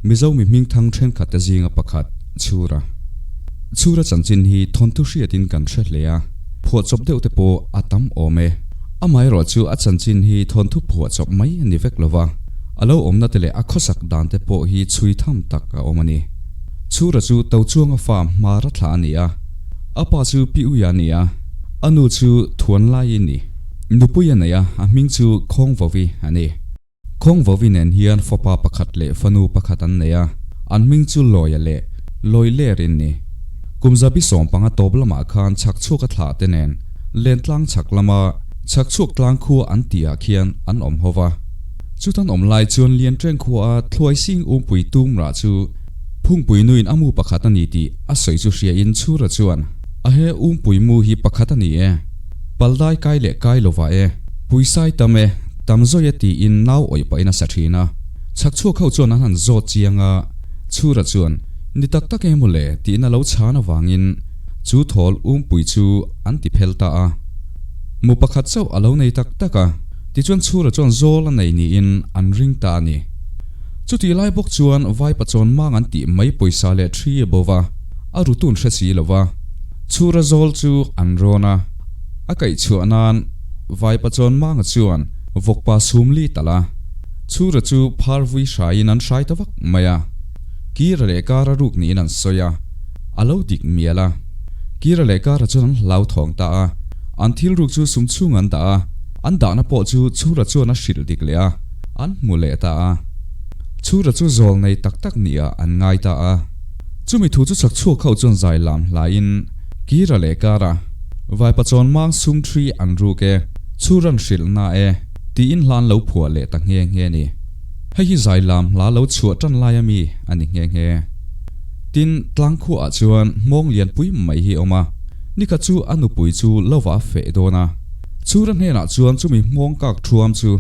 Mizo mi hmingthang thenkhatte zinga pakhat, Chhura. Chhura chanchin hi thawnthu hriatin kan hre hle a, phuahchawp deuh te pawh a tam awm e. Amaherawh chu a chanchin hi thawnthu phuahchawp mai a ni vek lova, a lo awmna te leh a khawsak dan te pawh hi chhui tham tak a awm a ni. Chhura chu Tochuanga fa hmara thla a ni a, a pa chu Pi Uia a ni a, a nu chu Thuanlai a ni. Nupui a nei a, a hming chu Khawngvawi a ni. Khawngvawi nen hian fapa pakhat leh fanu pakhat an nei a, an hming chu Lawia leh Lawiler in ni. Kum zabi 15 tawp lamah khan chhakchhuak a thlah te nen Lentlang chhak lama Chhakchhuak tlang khua an tihah khian an awm ho va. Chutan awm lai chuan Lianṭeng khuaa Thluaising umpui tumrah chu Phungpui nuin a mu pakhat a ni tih a sawi chu hriain Chhura chuan, A he umpui mu hi pakhat a ni e. Paldai kai leh kai lova e, puisai tam e, tam zawi e tiin nau awih pahin a sa thin a. Chhakchhuak ho chuan an han zawt chiang a, Chhura chuan, Ni tak tak emaw le tiin a lo chhan avangin chu thawl umpui chu an ti phel ta a. Mu pakhat chauh a lo nei tak tak a, tichuan Chhura chuan zawl a nei niin an ring ta a ni. Chutih lai bawk chuan Vaipa chawn mang an tih mai pawisa leh thi a bo va, a rutun hre si lo va. Chhura zawl chu an rawn a, a kaih chhuah nan Vaipa chawn manga chuan vawkpa sum li talh a, Chhura chu phar vui hraiin an hrai ta vak mai a, Kira leh Kara ruk niin an sawi a, a lo dik mial a. Kira leh Kara chuan an hlauthawng ta a, an thil ruk chu sum chhung an dah a, an dahna pawh chu Chhura chuan a hrilh dik leh a, an hmu leh ta a. Chhura chu zawl nei tak tak nih ah an ngai ta a. Chumi thu chu chak chhuak ho chuan zai lam hlaiin Kira leh Kara, Vaipa chawn mang sum thi an ruk e, Chhuran hrilh na e, tiin hlan lo phuah leh ta nghe nghe ni. Hei hi zai lam hla lo chhuah tan lai ami a ni nghe nghe. Tin, tlangkhuaah chuan hmawng lianpui mai hi a awm a, nikhat chu a nupui chu lova a feh dawn a. Chhura hnenah chuan chumi hmawng kak thuam chu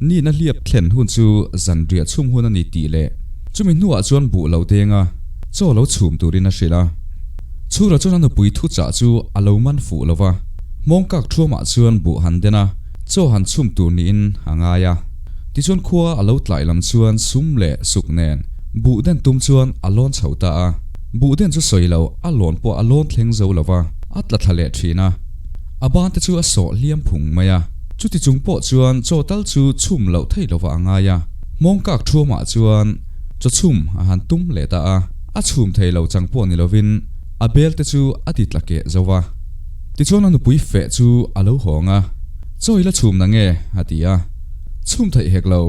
nihna hliap thlen hun chu zanriah chhum hun a ni tih leh chumi hnuah chuan buh lo deng a, chaw lo chhum turin a hrilh a. Chhura chuan a nupui thuchah chu a lo man fuh lo va, hmawng kak thuamah chuan buh han den a, chaw han chhum tur niin a ngai a. Tichuan khua a lo tlai lam chuan sum leh suk nen buh den tum chuan a lawn chho ta a. Buh den chu sawi lo, a lawn pawh a lawn thleng zo lo va, a tla thla leh thin a. A ban te chu a sawh hliam phung mai a. Chuti chung pawh chuan chaw tal chu chhum loh theih lova a ngai a. Hmawng kak thuamah chuan chaw chhum a han tum leh ta a. A chhum thei lo chang pawh ni lovin a bel te chu a ti tla keh zo va. Tichuan a nupui feh chu a lo hawng a, Chaw i la chhum na nge? a ti a. Chhum theih hek lo,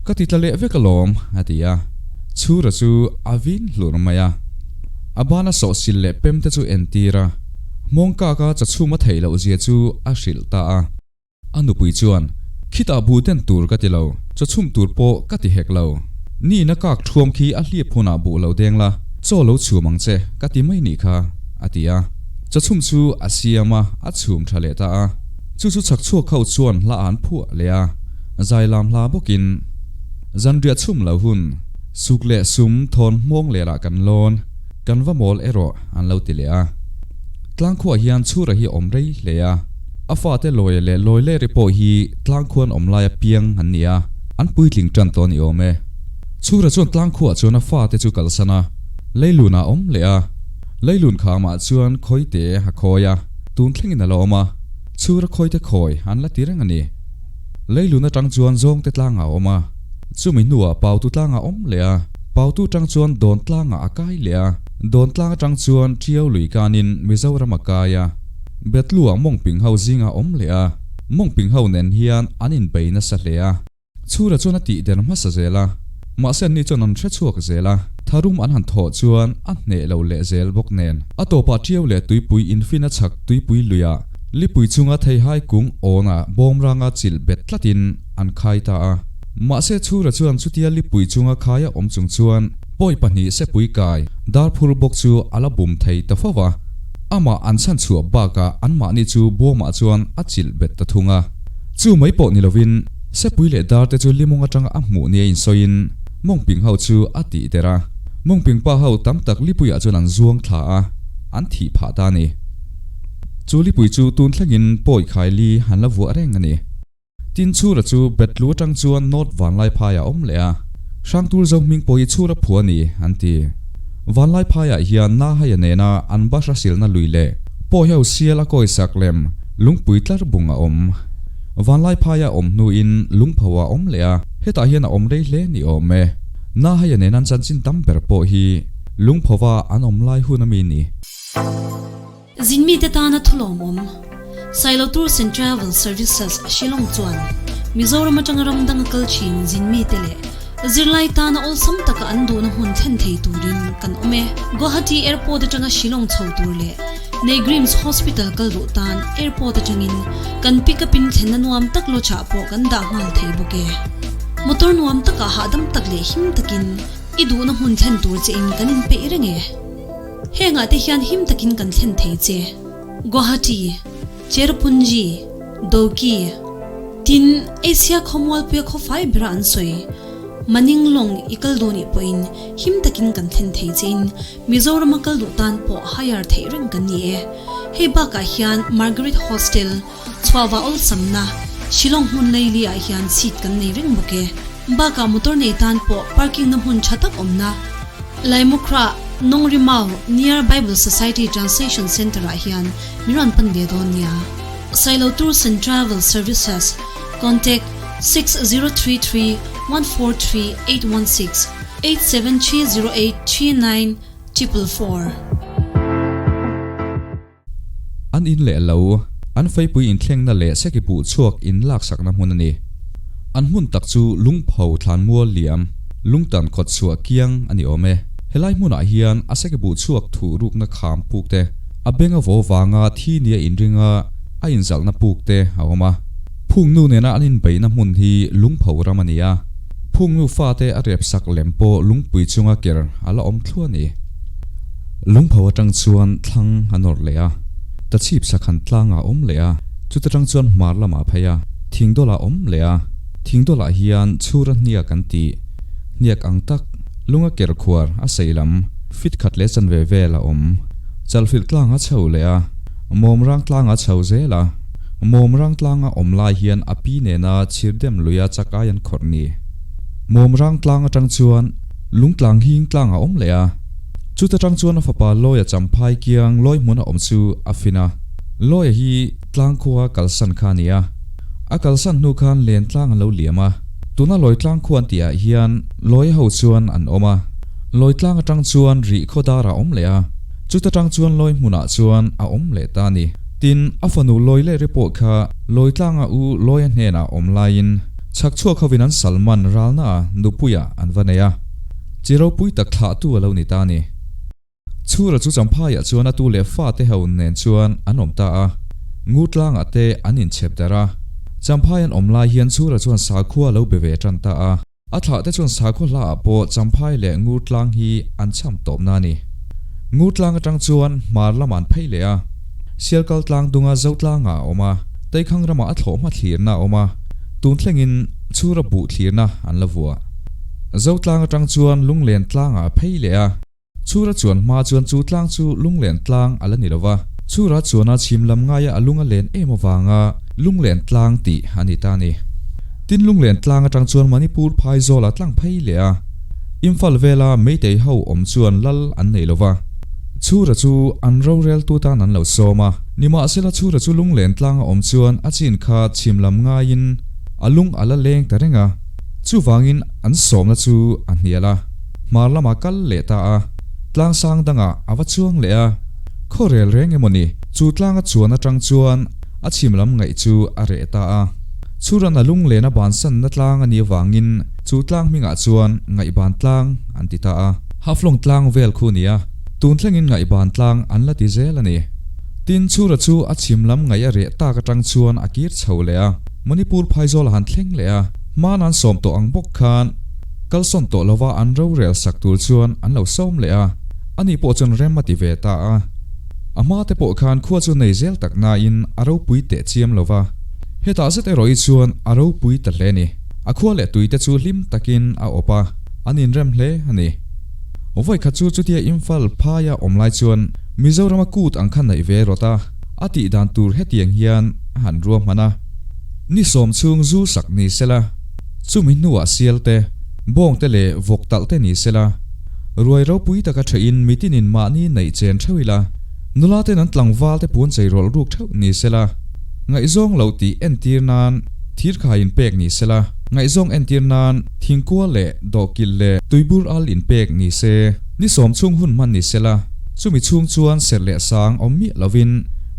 ka ti tla leh vek alawm, a ti a. Chhura chu a vin hlur mai a. A bana sawhsil leh pem te chu entir a. Hmawngkaka chachhum a theih loh zia chu a hrilh ta a. A nupui chuan, Khitah bu den tur ka ti lo, chachhum tur pawh ka ti hek lo. Nihna kak thuam khi a hlip hunah buh lo deng la, chaw lo chhum ang che ka ti mai nih kha, a ti a. Chachhum chu a siam a, a chhum tha leh ta a. Chu chu chhak chhuak ho chuan hla an phuah leh a, zailam hla bawkin, Zanriah chhum lo hun, suk leh sum thawn hmawng lehlah kan lawn. Kan va mawl erawh an lo ti leh a. Tlangkhuah hian chhura hi a awm rei hle a. A fate Lawia leh Lawileri pawh hi tlangkhuan awm laia piang an ni a, an puitling tan tawh a ni awm e. Chhura chuan tlangkhuah chuan a fate chu kalsan a, leilunah a awm leh a. Leilun khamah chuan khawite a khawi a, tun thlengin a la awm a. Chhura khawite khawi an la ti reng a ni. Leilun atang chuan zawngte tlangah a awm a. Chumi hnuah Pautu tlangah a awm leh a. Pautu tang chuan Dawn tlangah a kai leh a, Dawn tlang atang chuan Tiau lui kanin Mizoram a kai a. Betluah Mawngping ho zingah a awm leh a, Mawngping ho nen hian an inbei nasa hle a. Chhura chuan a tih der hmasa zel a, mahse anni chuan an hre chhuak zel a, tharum an han thawh chuan a hneh lo leh zel bawk nen. A tawpah Tiau leh tuipui infin a chhak tuipui luiah lipui chunga theihai kung awnah bawmranga chilh bet tlatin an khai ta a. Mahse Chhura chuan chutia lipui chunga khaia awm chung chuan pawi pahnih sepui kai dar phur bawk chu a la bum thei ta fo va. Amah an chhan chhuah bakah anmahni chu bawmah chuan a chilh bet ta thung a. Chu mai pawh ni lovin sepui leh dar te chu limawng atanga a hmuh nia insawiin Mawngping ho chu a tih der a. Mawngping pa ho tam tak lipuiah chuan an zuang thla a, an thih phah ta a ni. Chu lipui chu tun thlengin pawi khai li an la vuah reng a ni. Tin Chhura chu Betlu atang chuan North Vanlaiphai a awm leh a. Hrangtur Zo hming pawh hi Chhura phuah a ni, an ti. Vanlai phaiah hian Nahaia nena an bahra silna lui leh Pawihho sial a kawisak lem lungpui tlar bung a awm. Vanlai phaia awm hnuin lungpho a awm leh a, hetah hian a awm rei hle ni awm e. Nahaia nena an chanchin tam ber pawh hi lungphova an awm lai hun a mi ni. Zinmite tana thulawmawm, Sailo Tours and Travel Services, Shillong chuan Mizoram atanga ram danga kal thin zinmite leh zirlai tana awlsam taka an duhna hmun thlen thei turin kan awm e. Guwahati Airport atanga Shillong chho tur leh Neigrims Hospital kal duh tan Airport atangin kan pick up in thlenna nuam tak lawchah pawh kan dah nghal thei bawk e. Motor nuam takah hahdam tak leh him takin i duhna hmun thlen tur che in kan inpeih reng e. Hengah te hian him takin kan thlen thei che. Guwahati, Cherrapunji, Dawki, tin Asia khawmualpuia khawfai bera an sawi. Maninglong i kal duh nih pawhin him takin kan thlen thei chein Mizorama kal duh tan pawh hire theih reng kan ni e. Hei bakah hian Margaret Hostel, Chhuahva awlsamna, Shillong hmun laili ah hian seat kan nei reng bawk e. Bakah motor nei tan pawh parking na hmun tha tak awmna, Laimukhra, Nongrimau, near Bible Society Translation Centre ah hian min rawn pan ve dawn nia. Sailo Tours and Travel Services, Contact, 6033 143 816 87308 39 444. An in leh lo, an feipui inthlengna leh seki puh chhuak in laksakna hmun a ni. An hmun tak chu lungpho thlanmual liam, lungtan kawt chhuah kiang a ni awm e. Helai hmunah hian a seki buh chhuak thuh rukna kham puk te, a benga vaw vanga thi nia inringa a inzalhna puk te a awm a. Phungnu nena an inbeihna hmun hi lungpho ram a ni a, phungnu fate a repsak lem pawh lungpui chunga ker a la awm thluah a ni. Lungpho atang chuan thlang a nawrh leh a, tachhip sakhan tlangah a awm leh a, chuta tang chuan hmar lamah a phei a, thingdawlah a awm leh a, thingdawlah hian chhura hniak an tih, hniak ang tak, lunga ker khuar a sei lam, fit khat leh chanve vel a awm. Chalfilh tlang a chho leh a, mawmrang tlang a chho zel a, mawmrang tlanga awm lai hian a pi nena chhirdem luia chakai an khawrh ni. Mawmrang tlang atang chuan lungtlang hing tlang a awm leh a. Chuta tang chuan a fapa Lawia Champhai kiang lawi hmun a awm chu a fin a. Lawia hi tlangkhua kalsan kha a ni a. A kalsan hnu khan len tlang an lo liam a. Tuna lawi tlangkhua an tihah hian Lawia ho chuan an awm a. Lawi tlang atang chuan rih khaw darah a awm leh a. Chuta tang chuan lawi hmunah chuan a awm leh ta a ni. Tin, a fanu Lawi Leri pawh kha lawi tlanga u Lawia hnenah awm laiin chhak chhuak hovin an Salman ralna nupuiah an va nei a. Chi ropui tak thlahtu a lo ni ta a ni. Chhura chu Champhaiah chuan a tu leh fate ho nen chuan an awm ta a, Ngurtlangah te an inchhep darh a. Champhai an awm lai hian Chhura chuan sakhua a lo be ve tan ta a. A thlahte chuan sakhua hlaah pawh Champhai leh Ngurtlang hi an cham tawpna a ni. Ngurtlang atang chuan hmar lamah an phei leh a. Sialkal tlang dunga Zotlangah a awm a, Teikhang ramah a thlawhhma thlirna a awm a, tun thlengin Chhura buh thlirna an la vuah. Zotlang atang chuan Lunglen tlangah a phei leh a, Chhura chuan hma chuan chu tlang chu Lunglen tlang a la ni lo va, Chhura chuana chhim lam ngaia a lung a len em avanga Lunglen tlang tih a ni ta a ni. Tin Lunglen tlang atang chuan Manipur phai zawlah tlang phei leh a, Imphal vela Meitei ho awm chuan lal an nei lo va, Chhura chu an roreltu tan an lo sawm a, nimahsela Chhura chu Lunglen tlanga awm chuan a chin kha chhim lam ngaiin a lung a la leng ta reng a. Chuvangin an sawmna chu a hnial a, hmar lamah kal leh ta a, tlang sang dangah a va chuang leh a, khawrel reng emaw ni, chu tlanga chuan atang chuan a chhim lam ngaih chu a reh ta a. Chhuran a lunglen a bansanna tlang a nih avangin chu tlang hmingah chuan Ngaihban tlang an ti ta a. Haflong tlang vel khu nia, tun thlengin Ngaihban tlang an la ti zel a ni. Tin, Chhura chu a chhim lam ngaih a reh tak atang chuan a kir chho leh a. Manipur phaizawl a han thleng leh a, hman an sawm tawh ang bawk khan kalsawn tawh lova an rorel sak tur chuan an lo sawm leh a, ani pawh chuan rem a ti ve ta a. A hma te pawh khan khua chu nei zel tak nain a ropui teh chiam lova, hetah zet erawh hi chuan a ropui ta hle ni. A khua leh tui te chu hlim takin a awp a, an inrem hle a ni. Vawikhat chu chutia Imphal phaia awm lai chuan Mizorama kut ang kha neih ve rawt a, a tih dan tur hetiang hian a han ruahman a. Ni sawm chhung zu sak ni sela, chumi hnuah sial te, Bawng te leh vawk talh te ni sela, ruai ropui taka thehin mitinin mahni neih chen theuh ila, nula ten an tlangval te puan chei rawlh ruk theuh ni sela, ngaihzawng lo tih entir nan thirkhai inpek ni sela, ngaihzawng entir nan thingkua leh dawhkilh leh tuibur al inpek ni se, ni sawm chhung hun hman ni sela, chumi chhung chuan serh leh sang awm miah lovin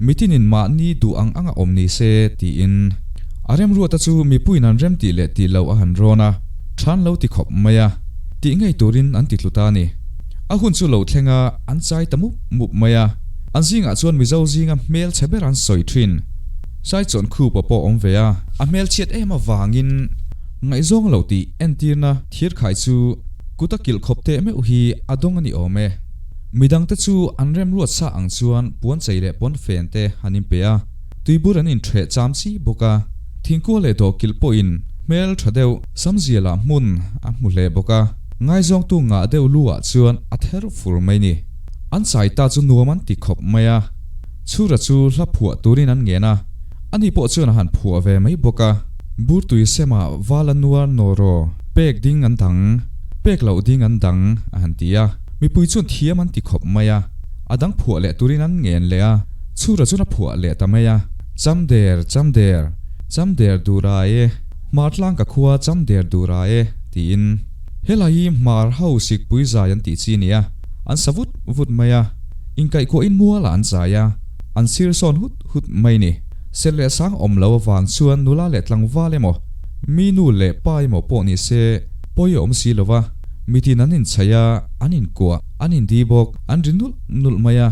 mitinin mahni duh ang anga awm ni se tiin. A remruata chu mipuiin an rem tih leh tih loh a han rawn a, than lo ti khawp mai a, tih ngei turin an ti tlu ta a ni. A hun chu lo thleng a, an chai ta mup mup mai a, an zingah chuan Mizo zinga hmel chhe ber an sawi thin. Saichawn khupa pawh awm ve a, a hmel chhiat em avangin ngaihzawng lo tih entirna thirkhai chu kut a kilh khawp teh meuh hi a dawng a ni awm e. Midangte chu an remruat sa ang chuan puanchei leh pawnfen te han inpe a. Tuibur an inṭheh cham chi bawk a, thingkua leh dawhkilh pawhin hmel ṭha deuh Samzialah hmun a hmu hle bawk a, ngaizawngtu ngah deuh lu ah chuan a ther fur mai ni. An chai ta chu nuam an ti khawp mai a, Chhura chu hla phuah turin an ngen a, ani pawh chuan a han phuah ve mai bawk a. Burtui sema vala nuar nawraw pek ding an dang, pek loh ding an dang a han ti a, mipui chuan thiam an ti khawp mai a, a dang phuah leh turin an ngen leh a. Chhura chuan a phuah leh ta mai a, Cham der, cham der, cham der dur a e, hmar tlang ka khua cham der dur a e, tiin. Helai hi hmar ho sikpui zai an tih chi a ni a, an sa vut vut mai a, inkaihkuahin mualah an zai a, an sir sawn hut hut mai ni. Serh leh sang awm lo avang chuan nula leh tlangval emaw, mi nu leh pa emaw pawh ni se pawi a awm si lo va, mitin an inchhaih a, an inkuah, an indi bawk, an ri nulh nulh mai a.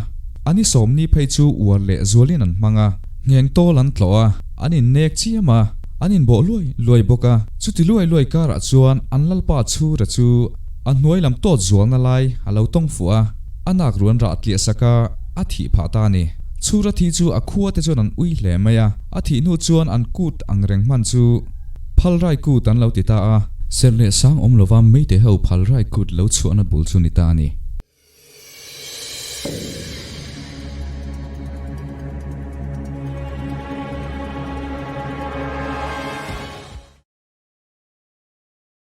A ni sawmni phei chu uar leh zualin an hmang a, ngheng tawl an tlawh a, an innek chiam a, an inbawh luai luai bawk a. Chuti luai luai karah chuan an lalpa chhura chu a hnuai lam tawt zualna lai a lo tawng fuh a, a nak ruan rah tliah sak a, a thih phah ta a ni. Chhura thi chu a khua te chuan an ui hle mai a, a thih hnu chuan an kut ang reng hman chu Phalrai kut an lo ti ta a. Serh leh sang awm lova Meitei ho Phalrai kut lo chhuahna bul chu ni ta a ni.